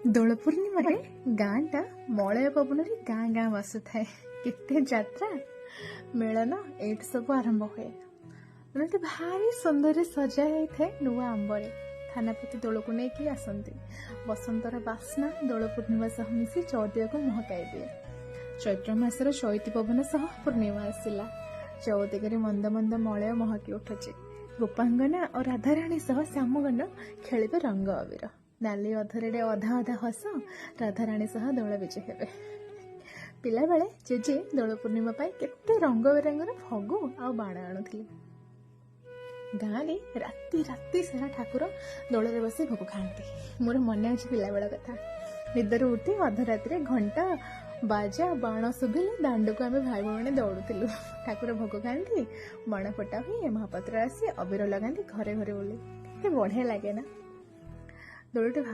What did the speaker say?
ଦୋଳ ପୂର୍ଣ୍ଣିମାରେ ଗାଁଟା ମଳୟ ପବନରେ ଗାଁ ଗାଁ ବାସୁଥାଏ। କେତେ ଯାତ୍ରା ମେଳନ ଏଇଠି ସବୁ ଆରମ୍ଭ ହୁଏ। ଦୋଳଟି ଭାରି ସୁନ୍ଦରରେ ସଜା ହେଇଥାଏ ନୂଆ ଆମ୍ବରେ। ଥାନାପତି ଦୋଳକୁ ନେଇକି ଆସନ୍ତି। ବସନ୍ତର ବାସ୍ନା ଦୋଳ ପୂର୍ଣ୍ଣିମା ସହ ମିଶି ଚଉଦିଆକୁ ମହକାଇ ଦିଏ। ଚୈତ୍ର ମାସର ଚୈତି ପବନ ସହ ପୂର୍ଣ୍ଣିମା ଆସିଲା। ଚଉଦିଗରେ ମନ୍ଦ ମନ୍ଦ ମଳୟ ମହକି ଉଠୁଛି। ଗୋପାଙ୍ଗନା ଓ ରାଧାରାଣୀ ସହ ଶ୍ୟାମଗଣ ଖେଳିବେ ରଙ୍ଗ ଅବିର। ନାଲି ଅଧରରେ ଅଧା ଅଧା ହସ, ରାଧାରାଣୀ ସହ ଦୋଳ ବିଜେ ହେବେ। ପିଲାବେଳେ ଜେଜେ ଦୋଳ ପୂର୍ଣ୍ଣିମା ପାଇଁ କେତେ ରଙ୍ଗ ବେରଙ୍ଗର ଫଗୁ ଆଉ ବାଣ ଆଣୁଥିଲେ। ଗାଁରେ ରାତି ରାତି ସାରା ଠାକୁର ଦୋଳରେ ବସି ଭୋଗ ଖାଆନ୍ତି। ମୋର ମନେ ଅଛି ପିଲାବେଳ କଥା। ନିଦରୁ ଉଠି ଅଧରାତିରେ ଘଣ୍ଟା ବାଜା ବାଣ ଶୁଭିଲେ ଦାଣ୍ଡକୁ ଆମେ ଭାଇ ଭଉଣୀ ଦୌଡୁଥିଲୁ। ଠାକୁର ଭୋଗ ଖାଆନ୍ତି, ବାଣ ଫଟା ହୁଏ, ମହାପାତ୍ର ଆସି ଅବିର ଲଗାନ୍ତି ଘରେ ଘରେ ବୁଲି। କେତେ ବଢିଆ ଲାଗେ ନା ଦୋଳଟି।